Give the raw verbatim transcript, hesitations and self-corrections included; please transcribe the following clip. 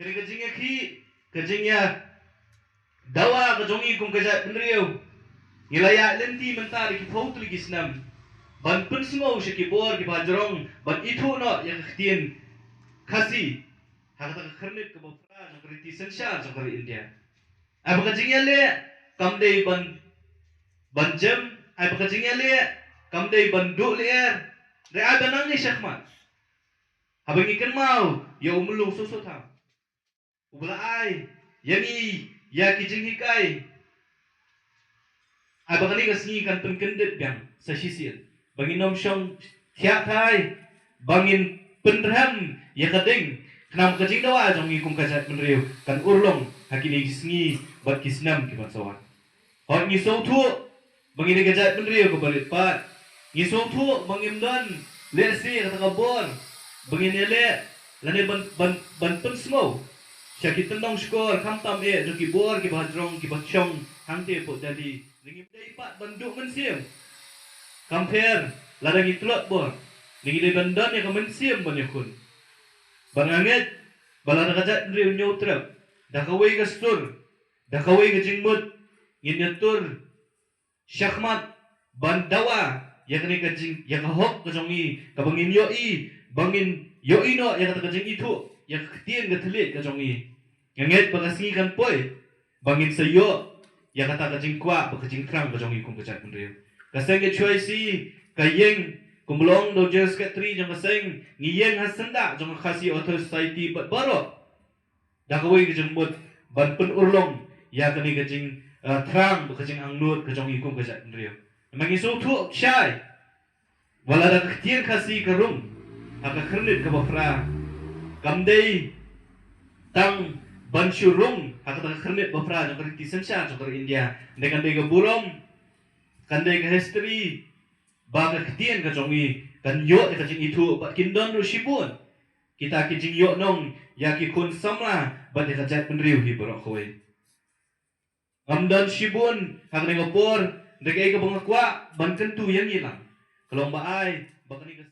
Kane ka jingïakhih, ka jingïa dawa ka jong ngi kum ka jaitbynriew, ngi la ïaid lynti mynta da ki phew tylli ki snem ban pynsngew sha ki bor ki ba jrong ban ithuh noh ïa ka ktien Khasi ha kata ka khyrnit kaba phra jong ka riti synshar jong ka ri India. Ai ba ka jingïaleh kam dei ban ban jem, ai ba ka jingïaleh kam dei ban duh lyer, re ai ba nang ngi shakhmat. Haba ngi kynmaw ïa u Myllung Soso Tham uba la ai ïa ngi ïa ki jinghikai. Ai ba kane ka sngi kan pynkyndit biang sa shisien ba ngin ym shong thiah thai, ba ngin pynrhem ïa ka ding, khnang ba ka jingdawa jong ngi kum ka jaitbynriew kan urlong ha kine ki sngi bad ki snem ki ban sa wan. Hooid, ngi sngewthuh ba ngi dei ka jaitbynriew kaba rit paid. Ngi sngewthuh ba ngim don lehse kata ka bor ba ngin ïaleh lane ban ban ban pynsngew sha ki tyndong shkor, khamtam eh jong ki bor ki ba jrong ki ba shong hangtei hapoh Delhi. Ngim dei pat ban duh mynsiem. Kam pher lada ngi tlot bor, ngi dei ban don ïa ka mynsiem ban ïakhun. Ba nga ngeit ba lada ka jaitbynriew Hynñiewtrep da kawei ka sur, da kawei ka jingmut, ngin ïatur shakhmat ban dawa ïa kane ka jing, ïa ka hok ka jong ngi, kaba ngin ïohi, ba ngin ïohi noh ïa kata ka jingithuh ïa ka ktien ka thylliej ka jong ngi. Nga ngeit ba ka sngi kan poi ba ngin sa ïoh ïa kata ka jingkwah bad ka jingthrang ka jong ngi kum ka jaitbynriew. Ka seng H Y C, ka ïing, kumba long da u General Secretary jong ka seng, ngi ïeng ha syndah jong ka Khasi Authors Society bad baroh da kawei ka jingmut ban pynurlong ïa kane ka jing, eh, thrang bad ka jingangnud ka jong ngi kum ka jaitbynriew. Namar ngi sngewthuh shai ba lada ka ktien Khasi ka rung ha ka khyrnit kaba phra, kam dei tang ban shu rung ha kata ka khyrnit ba phra jong ka riti synshar jong ka ri India, hynrei kan dei ka burom, kan dei ka history, ba ka ktien ka jong ngi kan ïoh ïa ka jingithuh bad kin don ruh shibun kita ki jingïohnong ïa ki khun samla bad ïa ka jaitbynriew hi baroh kawei. Ngam don shibun ha kane ka por, hynrei kaei kaba nga kwah ban kyntu ïa ngi lang ka long ba ai ba kane ka